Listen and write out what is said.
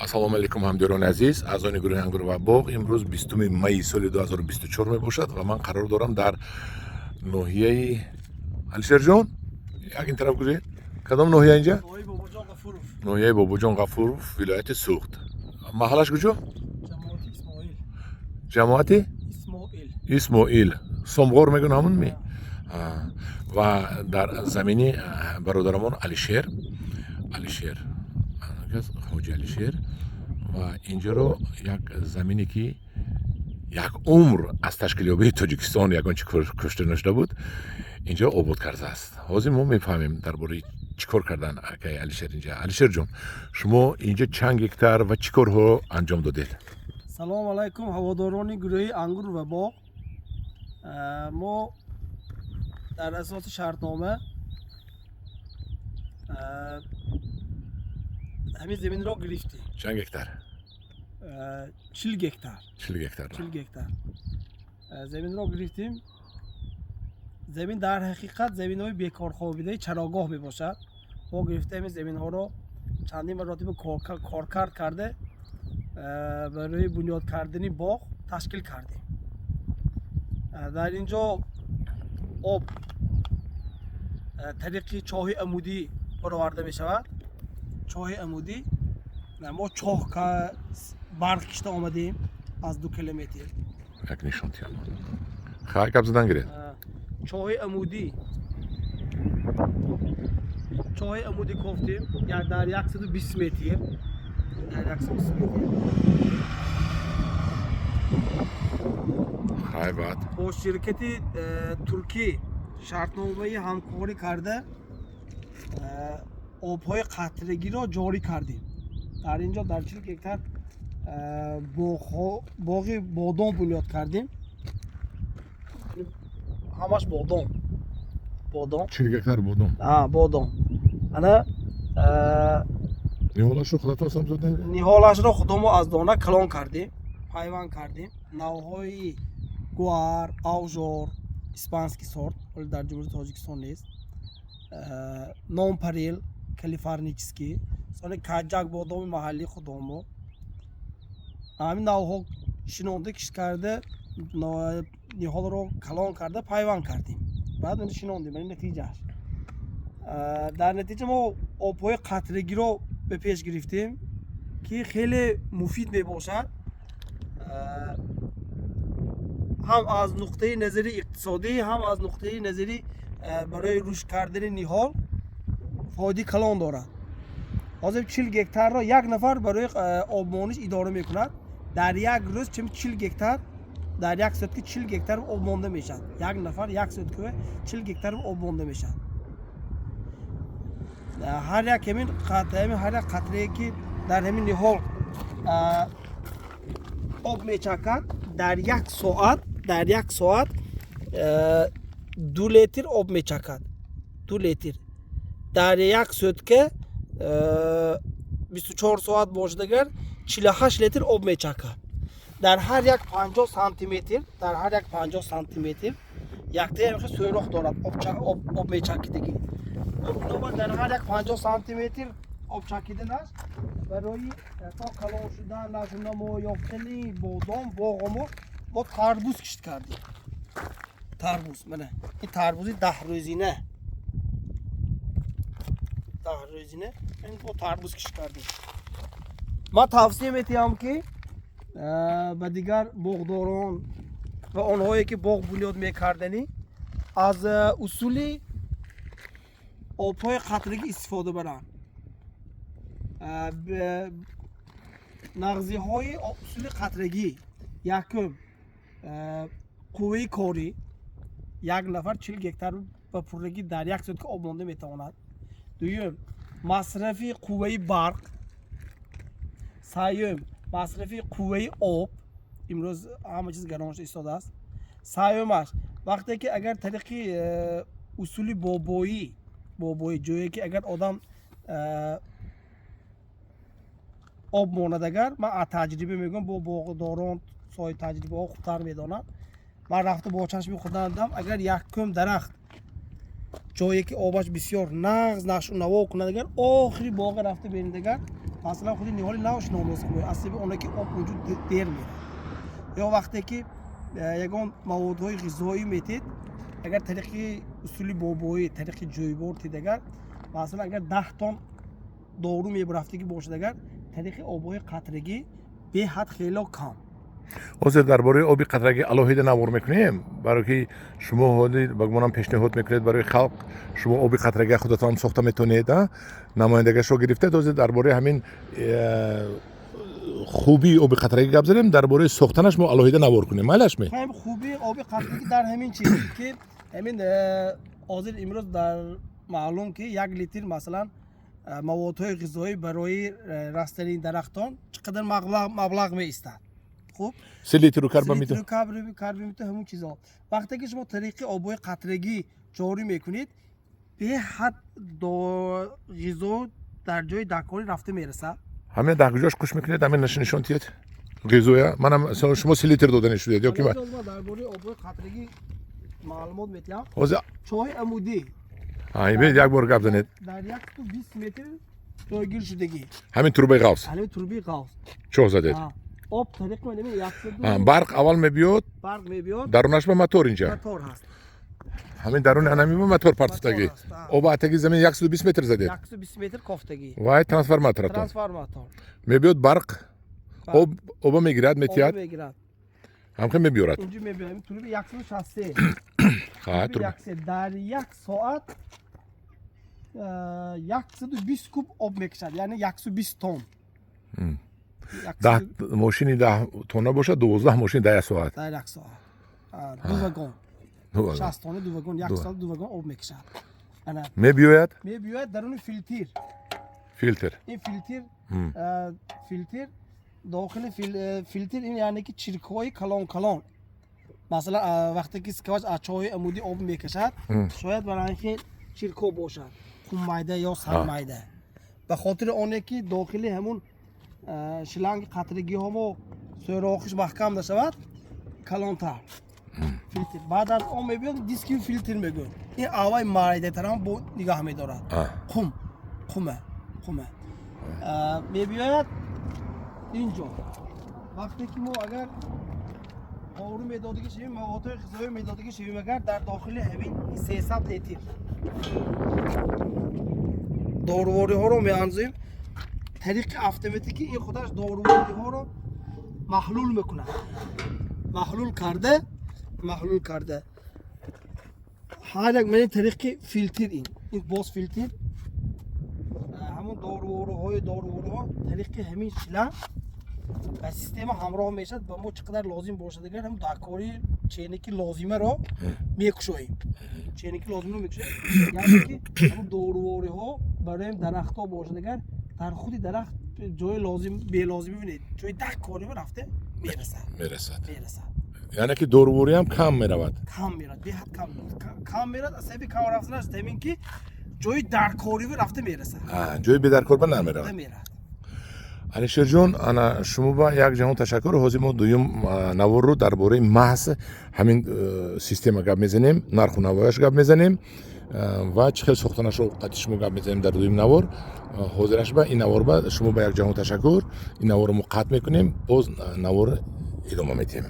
Ассалому алайкум, ҳамдиёрони азиз, аъзони гурӯҳи «Ангур ва боғ». Имрӯз 20 майи соли 2024 мебошад ва ман қарор дорам дар ноҳияи, Алишерҷон, як ин тараф гузед, кадом ноҳия инҷа? Ноҳияи Бобоҷон Ғафуров. Ноҳияи Бобоҷон Ғафуров, вилояти Суғд. Маҳаллаш куҷо? Ҷамоати Исмоил. Ҷамоати Исмоил. Исмоил. Сомғор мегӯн, ҳамун ми ва дар замини бародарамон Алишер, Алишер, ҳоҷи Алишер. Ва инҷаро як замине, ки як умр аз ташкилёбии Тоҷикистон ягон чи кушта нашуда буд, инҷо обод кардааст. Ҳозир мо мефаҳмем, дар бораи чӣ кор кардан акаи Алишер инҷа. Алишерҷон, шумо инҷо чанд гектар ва чӣ корҳо анҷом додед? Салому алайкум, ҳаводорони гурӯҳи «Ангур ва боғ». Мо дар асоси шартнома ҳамин заминро гирифтем. Чанд гектар? 40 гектар. 40 гектар. 40 гектар заминро гирифтем. Замин дар ҳақиқат заминҳои бекорхобидаи чарогоҳ мебошад. Мо гирифта ҳамин заминҳоро чандин маротиба коркард карда, барои бунёд кардани боғ ташкил кардем. Дар ин ҷо об тариқи чоҳи амудӣ бароварда мешавад. Чоҳи амудӣ, мо чоҳ барқ кишта омадем аз 2 километр. Як нишон тиям. Хай, гап задан гиред. Чоҳи амудӣ, чоҳи амудӣ кофтем як дар 120 метр, дар 120 метр. Хай, баъд? Бо ширкати туркӣ шартномаи ҳамкорӣ карда, обҳои қатрагиро ҷорӣ кардем. Дар ин ҷо дар 40 гектар боғи бодом бунёд кардем. Ҳамаш бодом, бодом. 40 гектар бодом? Бодом. Ана Ниҳолашро худатон сабз додед? Ниҳолашро худамо аз дона калон кардем, пайванд кардем. Навъҳои гуар, авжор, испанский сорт, ҳоло дар Ҷумҳурии Тоҷикистон нест, нонпарел калифорнический, сони каҷак, бодоми маҳаллии худамо. Ҳамин навъҳо шинонда, кишт карда, ниҳолро калон карда, пайванд кардем, баъд шинондем. Ин натиҷааш. Дар натиҷа мо обҳои қатрагиро ба пеш гирифтем, ки хеле муфид мебошад ҳам аз нуқтаи назари иқтисодӣ, ҳам аз нуқтаи назари барои рушд кардани ниҳол фоидаи калон дорад. Ҳозир 40 гектарро як нафар барои обмониш идора мекунад. Дар як рӯз чим 40 гектар, дар як сутка 40 гектар об монда мешавад. Як нафар як сутка 40 гектар об монда мешавад. Ҳар як ҳамин ҳар як қатрае, ки дар ҳамин ниҳол об мечакад, дар як соат, дар як соат 2 литр об мечакад, 2 литр. Дар як сутка, 24 соат бошад агар, 48 литр об мечакад. Дар ҳар як 50 сантиметр, дар ҳар як 50 сантиметр яктаи сӯрох дорад об мечакидагӣ. Бинобар дар ҳар як 50 сантиметр об чакиданаш барои то калон шудан, нашунамо ёфтани бодом. Боғомо мо тарбуз кишт кардем. Тарбуз, мана ин тарбузи 10 рӯзина, 10 рӯзина ин мо тарбуз кишт кардем. Ман тавсия метиҳам, ки ба дигар боғдорон ва онҳое, ки боғ бунёд мекарданӣ, аз усули обҳои қатрагӣ истифода баранд. Нағзиҳои усули қатрагӣ: якум, қувваи корӣ. Як нафар 40 гектар ба пуррагӣ дар як сутка об монда метавонад. Дуюм, масрафи қувваи барқ. Сеюм, масрафи қувваи об. Имрӯз ҳама чиз гарон шуда истодааст. Сеюмаш, вақте ки агар тариқи усули бобоӣ, бобоӣ, ҷое ки агар одам об монад, агар ман аз таҷриба мегӯям, бо боғдорон, соҳиби таҷрибаҳо хубтар медонанд, ман рафта бо чашми худам дидам, агар якум дарахт ҷое ки обаш бисёр нағз нашунаво кунад, агар охири боға рафта бинед, агар Масалан, худи ниҳоли навш нонозук меояд, аз сабаби оне ки об унҷо дер мерад. Ё вақте ки ягон маводҳои ғизоӣ метед, агар тариқи усули бобоӣ, тариқи ҷӯйбор тед, агар, масалан, агар 10 тонн дору мебарафтагӣ бошад, агар тариқи обҳои қатрагӣ, беҳад хело кам. Ҳозир дар бораи оби қатрагӣ алоҳида навор мекунем, барое ки шумо ҳозир, ба гумонам, пешниҳод мекунед барои халқ. Шумо оби қатрагӣ худатон сохта метавонед, намояндагашро гирифтед. Ҳозир дар бораи ҳамин хубии оби қатрагӣ гап занем, дар бораи сохтанаш мо алоҳида навор кунем, майлаш ме? Ҳам хубии оби қатрагӣ дар ҳамин чиз, ки ҳамин ҳозир имрӯз дар маълум, ки 1 литр, масалан, маводҳои ғизоӣ барои растании дарахтон чӣ қадар маблағ меистад. Хуб. Селитру, карбамиду. Карбамиду, ҳамун чизҳо. Вақте ки шумо тариқи обҳои қатрагӣ ҷорӣ мекунед, беҳад ғизо дар ҷои даркорӣ рафта мерасад. Ҳамин дар куҷош куш мекунед? Ҳамин нишон тиҳед ғизоя. Манам, шумо 30 литр дода шудед ё ки? Дар бораи обҳои қатрагӣ маълумот метиҳам. Ҳозир. Чоҳи амудӣ. Бинед, як бор гап занед. Дар 120 метр ҷойгир шудагӣ. Ҳамин трубаи ғафз. Ҳамин трубаи ғафз. Чоҳ задед. Об тариқи барқ аввал мебиёд. Барқ мебиёд. Дарунаш ба мотор инҷа. Мотор ҳаст. Ҳамин даруни анами ба мотор партофтагӣ. Оба атаги замин 120 метр задед. 120 метр кофтагӣ. Вай трансформаторатон. Трансформатор. Мебиёд барқ, об оба мегирад, метиҳад. Мегирад. Ҳамхел мебиёрад. Инҷо мебиёрад труби 163. Дар як соат 120 куб об мекашад, яъне 120 тонн. 10 мошини 10 тонна бошад, 12 мошин дар як соат. Дар як соат ду вагон, 60 тонна ду вагон, як соат ду вагон об мекашад. Мебиёяд. Мебиёяд даруни филтр. Филтр. Ин филтр, дохили филтр ин, яъне ки чиркҳои калон калон, масалан, вақте ки скваж аз чоҳи амудӣ об мекашад, шояд барои ки чиркҳо бошад, қуммайда ё сармайда. Ба хотири оне ки дохили ҳамун шланги қатрагиҳо мо сӯрохиш маҳкам нашавад, калонтар филтр. Баъд аз он мебиёд диски филтр мегӯяд. Ин аввай майдатарам бо нигаҳ медорад. Қум, қума мебиёяд инҷо. Вақте ки мо агар дору медодагӣ шавем, маводҳои ғизоӣ медодагӣ шавем, агар дар дохили ҳамин 300 литр дорувориҳоро меанзоем, тариқи автоматикӣ ин худаш дорувориҳоро маҳлул мекунад. Маҳлул карда ҳар як мани тариқи филтр, ин боз филтр, ҳамон дорувориҳо тариқи ҳамин шланг ба система ҳамроҳ мешавад. Ба мо чӣ қадар лозим бошад, агар ҳам даркори чене ки лозимаро мекушоем, чене ки лозимаро мекушоем, яъне ки ҳамон дорувориҳо барои дарахтҳо бошад, агар дар худи дарахт ҷои лозим, белозим бибинед, ҷои даркориро рафта мерасад. Мерасад. Мерасад. Яъне ки дорувориам кам меравад. Кам меравад, беҳад кам меравад. Аз сабаби кам рафтанаш ҳамин ки ҷои даркориро рафта мерасад. Ҷои бедаркор ба намеравад. Намеравад. Алишерҷон, ана шумо ба як ҷаҳон ташаккур. Ҳозир мо дуюм наворро дар бораи маҳз ҳамин система гап мезанем, нарху навояш гап мезанем ва чӣ хел сохтанашро қати шумо гап мезанем дар дуюм навор. Ҳозираш ба ин навор ба шумо ба як ҷаҳон ташаккур. Ин наворро мо қатъ мекунем, боз навор идома медиҳем.